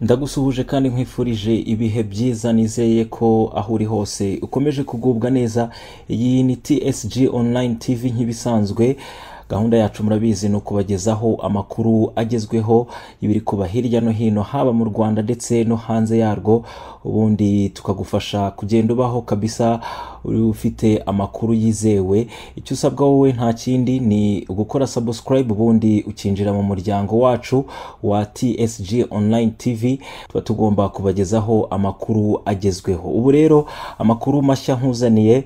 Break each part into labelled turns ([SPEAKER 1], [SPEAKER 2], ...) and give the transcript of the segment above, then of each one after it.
[SPEAKER 1] Ndagusuhuje kandi nkwifurije ibihe byiza, nizeye ko aho uri hose ukomeje kugubwa neza. Iyi ni TSG Online TV nk'ibisanzwe. Gahunda yacu murabizi ni ukubagezaho amakuru agezweho y'ibiri kuba hirya no hino, haba mu Rwanda ndetse no hanze yarwo, ubundi tukagufasha kugenda ubaho kabisa ufite amakuru yizewe. Icyo usabwa wowe nta kindi ni ugukora subscribe, ubundi ukinjira mu muryango wacu wa TSG Online TV. Tuba tugomba kubagezaho amakuru agezweho. Ubu rero amakuru mashya nkuzaniye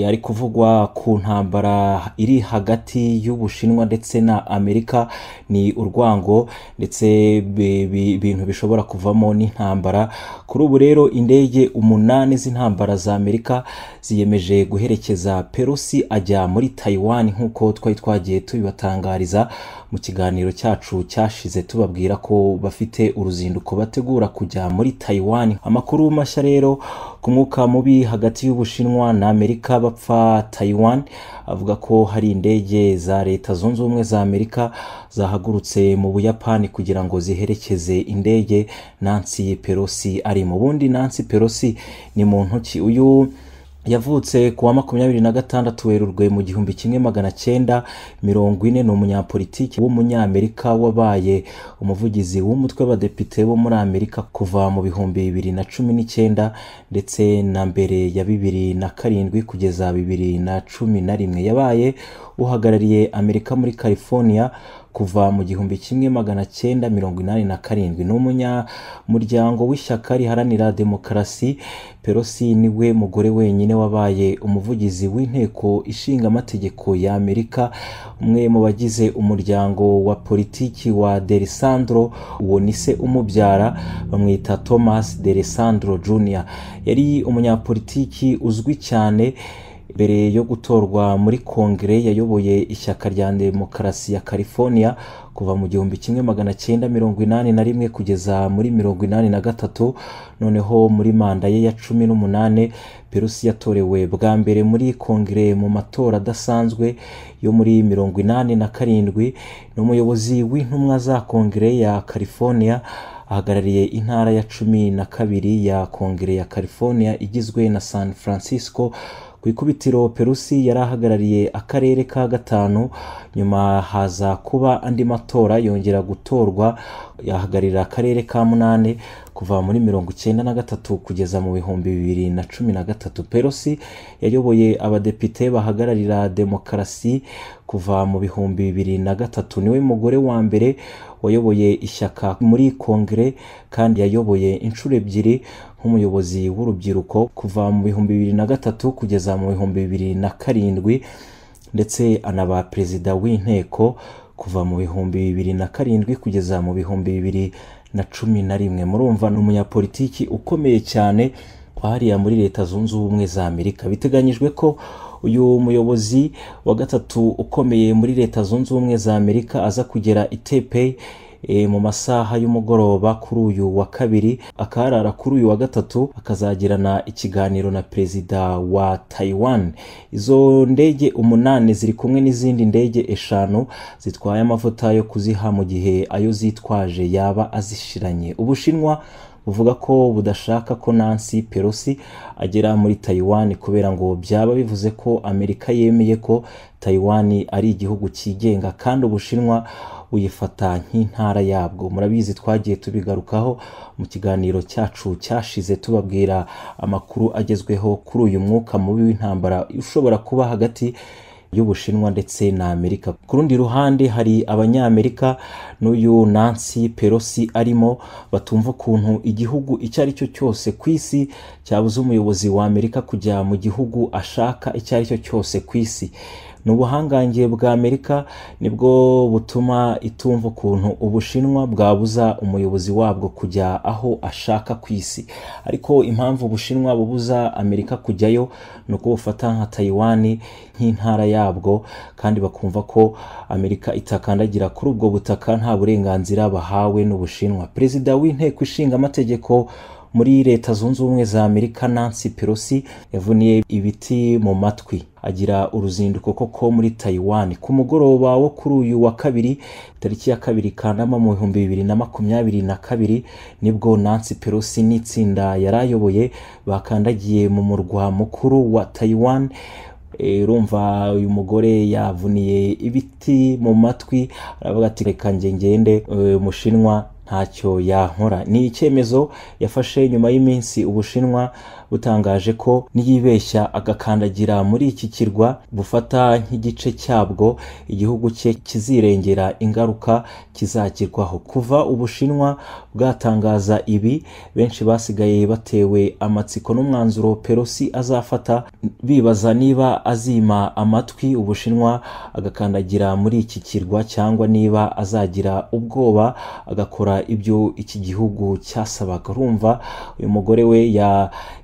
[SPEAKER 1] ari kuvugwa ku ntambara iri hagati y'Ubushinwa ndetse na Amerika. Ni urwango ndetse ibintu bishobora kuvamo n'intambara. Kuri ubu rero indege 8 z'intambara za Amerika ziyemeje guherekeza Pelosi ajya muri Taiwan, nk'uko twari twagiye tubibatangariza mu kiganiro cyacu cyashize, tubabwira ko bafite uruzinduko bategura kujya muri Taiwan. Amakuru mashya rero ku mwuka mubi hagati y'Ubushinwa na Amerika bapfa Taiwan, avuga ko hari indege za Leta Zunze Ubumwe za Amerika zahagurutse mu Buyapani kugira ngo ziherekeze indege Nancy Pelosi ari mu. Bundi Nancy Pelosi ni muntu ki? Uyu yavutse kuwa 26 Werurwe mu 1940, ni umunyapolitiki w'umunyamerika wabaye umuvugizi w'umutwe w'abadepite bo muri Amerika kuva mu 2019 ndetse na mbere ya 2007 kugeza 2011. Yabaye uhagarariye Amerika muri California kuva mu 1987. Ni umunyamuryango w'ishyaka riharanira demokarasi. Pelosi niwe mugore wenyine wabaye umuvugizi w'inteko ishinga amategeko ya Amerika, umwe mu bagize umuryango wa politiki wa D'Alessandro, uwo ni se umubyara, bamwita Thomas D'Alessandro Jr. Yari umunyapolitiki uzwi cyane. Mbere yo gutorwa muri Kongere yayoboye ishyaka rya Demokarasi ya California kuva mu 1981 kugeza muri 1983. Noneho muri manda ye ya 18 Pelosi yatorewe bwa mbere muri Kongere mu matora adasanzwe yo muri 87. Ni umuyobozi w'intumwa za Kongere ya California, ahagarariye intara ya 12 ya Kongere ya California igizwe na San Francisco. Ku ikubitiro Pelosi yari ahagarariye akarere ka 5, nyuma haza kuba andi matora yongera gutorwa yahagararira akarere ka 8 kuva muri 1993 kugeza mu 2013. Pelosi yayoboye abadepite bahagararira demokarasi kuva mu 2003. Niwe mugore wa mbere wayoboye ishyaka muri Kongere kandi yayoboye inshuro 2 nk'umuyobozi w'urubyiruko kuva mu 2003 kugeza mu 2007, ndetse anaba perezida w'inteko kuva mu 2007 kugeza mu 2011. Murumva ni umunyapolitiki ukomeye cyane hariya muri Leta Zunze Ubumwe za Amerika. Biteganyijwe ko uyu muyobozi wa 3 ukomeye muri Leta Zunze Ubumwe za Amerika aza kugera i Taipei mu masaha y'umugoroba kuri uyu wa 2, akarara kuri uyu wa 3, akazagirana ikiganiro na perezida wa Taiwan. Izo ndege 8 ziri kumwe n'izindi ndege 5 zitwaye amavuta yo kuziha mu gihe ayo zitwaje yaba azishiranye. Ubushinwa buvuga ko budashaka ko Nancy Pelosi agera muri Taiwan kubera ngo byaba bivuze ko Amerika yemeye ko Taiwan ari igihugu cyigenga kandi Ubushinwa buyifata nk'intara yabwo. Murabizi twagiye tubigarukaho mu kiganiro cyacu cyashize, tubabwira amakuru agezweho kuri uyu mwuka mubi w'intambara ushobora kuba hagati y'Ubushinwa ndetse na Amerika. Ku rundi ruhande hari abanyamerika n'uyu Nancy Pelosi arimo batumva ukuntu igihugu icyo ari cyo cyose ku isi cyabuze umuyobozi wa Amerika kujya mu gihugu ashaka icyo ari cyo cyose ku isi. Ni ubuhangange bwa Amerika nibwo butuma itumva ukuntu Ubushinwa bwabuza umuyobozi wabwo kujya aho ashaka ku isi. Ariko impamvu Ubushinwa bubuza Amerika kujyayo ni uko bufata nka Taiwan nk'intara yabwo, kandi bakumva ko Amerika itakandagira kuri ubwo butaka nta burenganzira bahawe n'Ubushinwa. Perezida w'inteko ishinga amategeko Muri Leta Zunze Ubumwe za Amerika, Nancy Pelosi yavuniye ibiti mu matwi agira uruzinduko koko muri Taiwan. Ku mugoroba wo kuri uyu wa kabiri, tariki ya 2 Kanama mu 2022, nibwo Nancy Pelosi n'itsinda yarayoboye bakandagiye mu murwa mukuru wa Taiwan. Urumva uyu mugore yavuniye ibiti mu matwi, aravuga ati reka nge ngende, Umushinwa ntacyo yankora. Ni icyemezo yafashe nyuma y'iminsi Ubushinwa butangaje ko niyibeshya agakandagira muri iki kirwa bufata nk'igice cyabwo, igihugu cye kizirengera ingaruka kizagirwaho. Kuva Ubushinwa bwatangaza ibi, benshi basigaye batewe amatsiko n'umwanzuro Pelosi azafata, bibaza niba azima amatwi Ubushinwa agakandagira muri iki kirwa, cyangwa niba azagira ubwoba agakora ibyo iki gihugu cyasabaga. Urumva uyu mugore we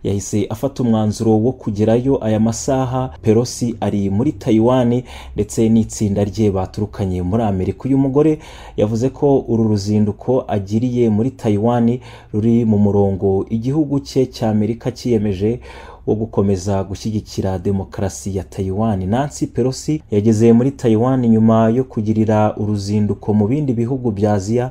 [SPEAKER 1] yahise afata umwanzuro wo kugerayo. Aya masaha Pelosi ari muri Taiwan ndetse n'itsinda rye baturukanye muri Amerika. Uyu mugore yavuze ko uru ruzinduko agiriye muri Taiwan ruri mu murongo igihugu cye cya Amerika cyiyemeje wo gukomeza gushyigikira demokarasi ya Taiwan. Nancy Pelosi yageze muri Taiwan nyuma yo kugirira uruzinduko mu bindi bihugu bya Aziya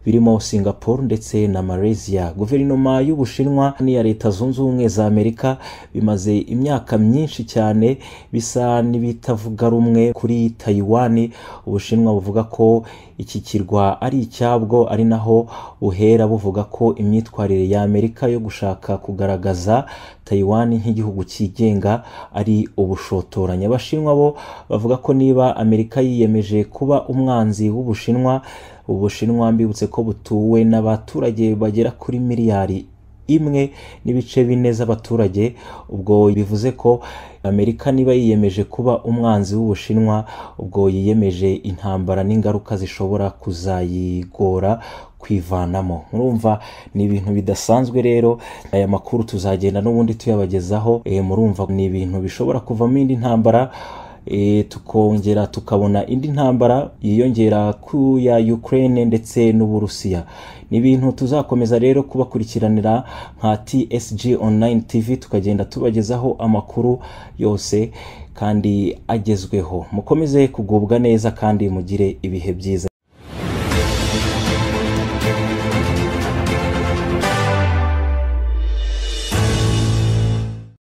[SPEAKER 1] birimo Singapore ndetse na Malaysia. Guverinoma y'Ubushinwa n'iya Leta Zunze Ubumwe za Amerika bimaze imyaka myinshi cyane bisa n'ibitavuga rumwe kuri Taiwan. Ubushinwa buvuga ko iki kirwa ari icyabwo, ari naho buhera buvuga ko imyitwarire ya Amerika yo gushaka kugaragaza Taiwan nk'igihugu cyigenga ari ubushotoranyi. Abashinwa bo bavuga ko niba Amerika yiyemeje kuba umwanzi w'Ubushinwa, Ubushinwa mbibutse ko butuwe n'abaturage bagera kuri miliyari 1.4 z'abaturage, ubwo bivuze ko Amerika niba yiyemeje kuba umwanzi w'Ubushinwa, ubwo yiyemeje intambara n'ingaruka zishobora kuzayigora kwivanamo. Murumva ni ibintu bidasanzwe. Rero aya makuru tuzagenda n'ubundi tuyabagezaho. Murumva ni ibintu bishobora kuvamo indi ntambara, tukongera tukabona indi ntambara yiyongera ku ya Ukraine ndetse n'Uburusiya. Ni ibintu tuzakomeza rero kubakurikiranira nka TSG Online TV, tukagenda tubagezaho amakuru yose kandi agezweho. Mukomeze kugubwa neza kandi mugire ibihe byiza.